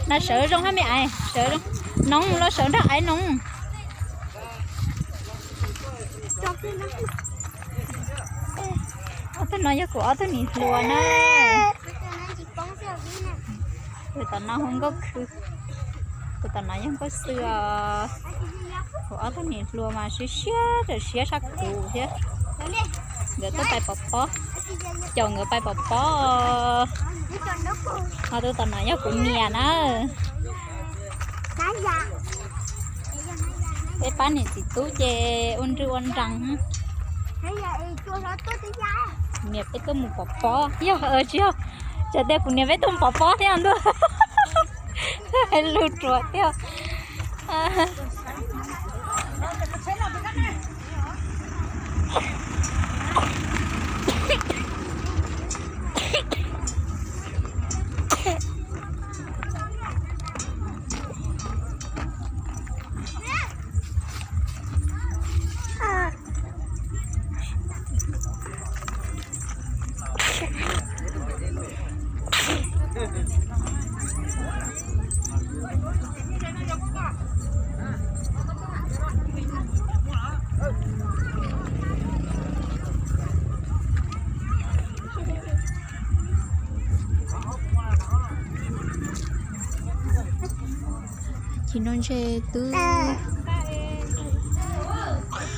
Na sawv zoo hab me ais, sawv zoo. Noog los sawv nrog ais noog. Ob tug no yog kuv ob tug niam hluas na. Tus tom no hu Nkauj Khwb, tus tom no yog Nkauj Xwb os. Kuv ob tug niam hluas mas siab siab, siab tshaj kuv thiab. Nkawd tuaj pais pov pob, caum nkawd pais pov pob. Ho tus tom no yog kuv niam na. Peb pab niam txiv tub ces ua nrwg ua nrees. Niam peb tuaj mus pov pob yog tsis yog, tsam tias kuv niam peb tuaj mus pov pob thiab ntuj. Lug ruam thiab. Chim no ntshe twb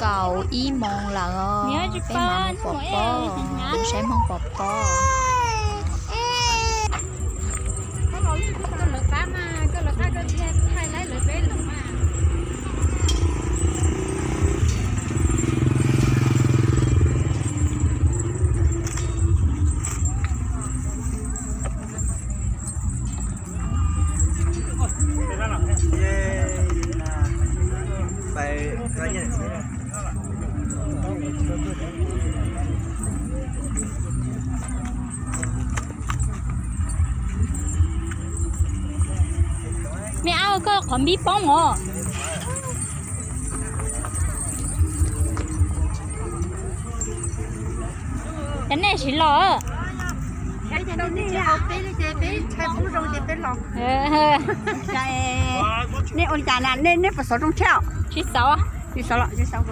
kaum ib moos lawm os, peb mam mus pov pob, saib hmoob pov pob. Me ab, koj qhov npib poob os. Cov nej siv los. Nej ua li cas na, nej puas xauv rooj tsheb? Tsis xauv. Tsis xauv los, tsis xauv.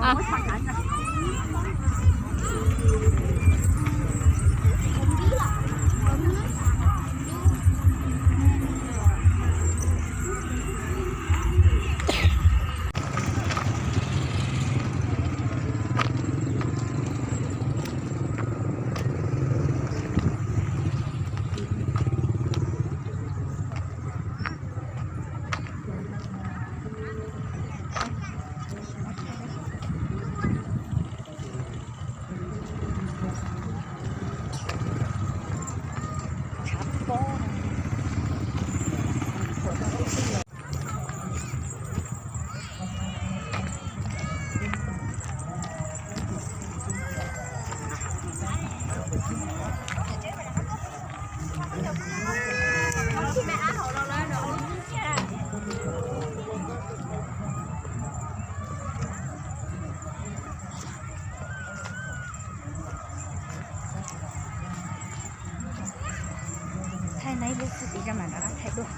Thaij na ib lub txuj tiv zaj mam rov qab thaij dua.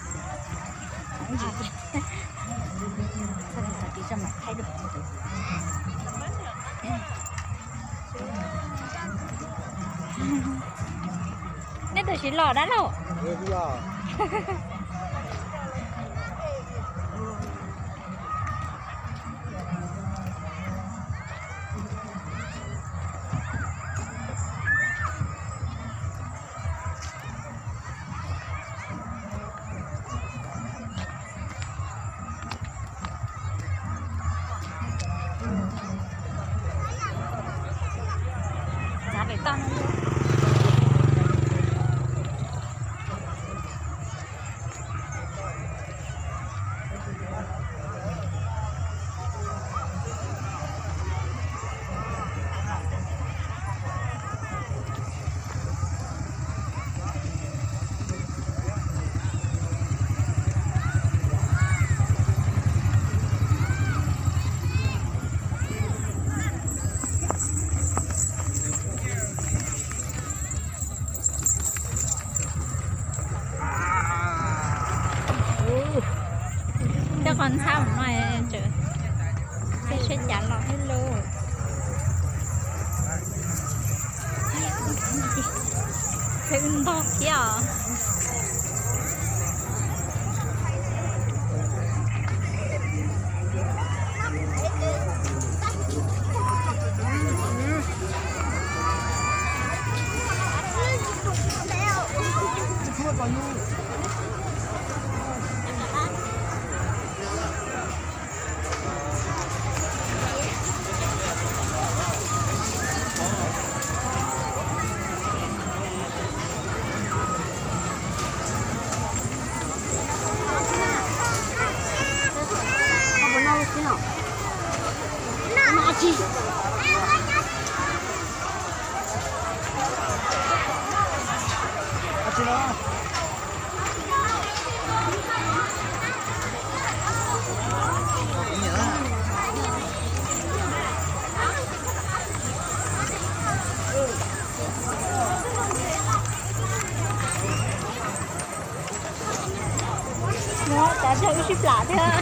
Txuj tiv zaj mam thaij dua. Nej tus siv los dab laug. Qhov ntxhab no, saib cas los thiab lauj. Peb wb ntog thiab os. Muab cov tsawg wb sib plam thiab.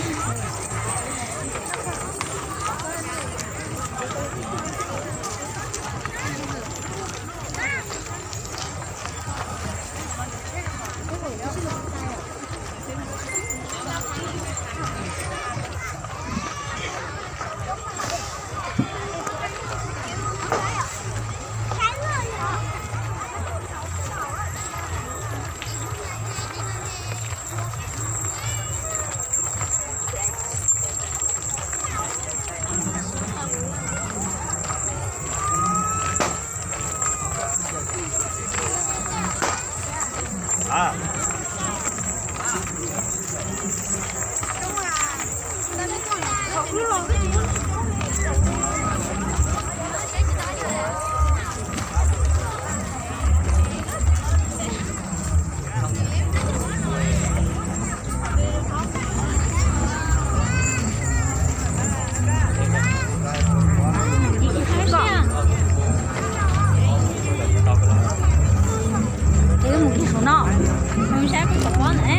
Ces wb mus kiag saum no, mus saib kuv pom pob ntawm ne.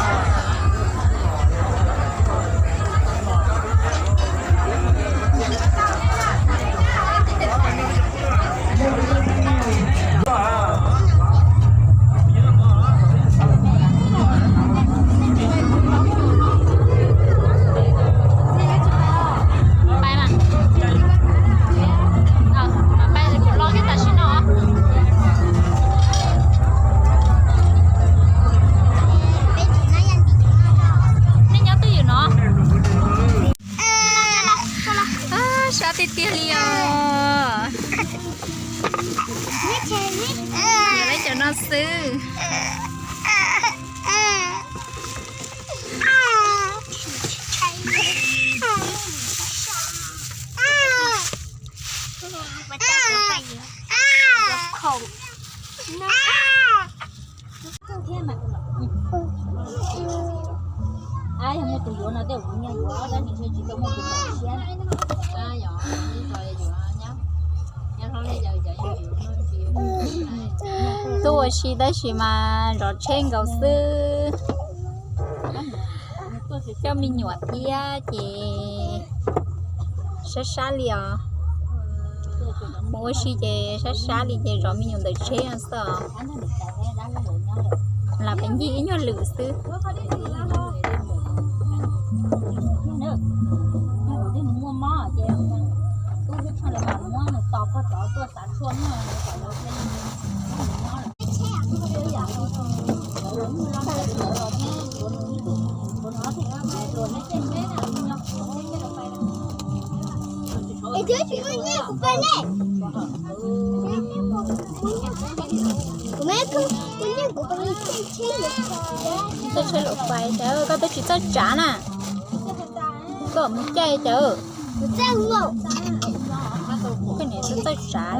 Pais mas. Pais kuv los kiag tam sim no. Nej nyob twj ywm no. Sab tiag tiag li os. Yog lawv cov no xwb. Yog muaj tus yuav no tej kuv nyiam yuav, tab sis tsis tau muaj tus kom siab. Tuaj ua si tab sis mas zov tsheb nkaus xwb. Coj me nyuam thiab ces sab sab li os. Mus ua si ces sab sab li ces zov me nyuam ntawm tsheb no xwb os. Lam pes ncig ib nyuag lwm xwb. Es twb tsis muaj nyiaj kuv pais ne. Kuv me kuv nyiaj kuv pais tsheb luam pais. Txawj tsheb luam pais, koj twb tsis txawj tsav na. Koj mus caij cas. Kuv txawj mus. Koj niam twb txawj tsav.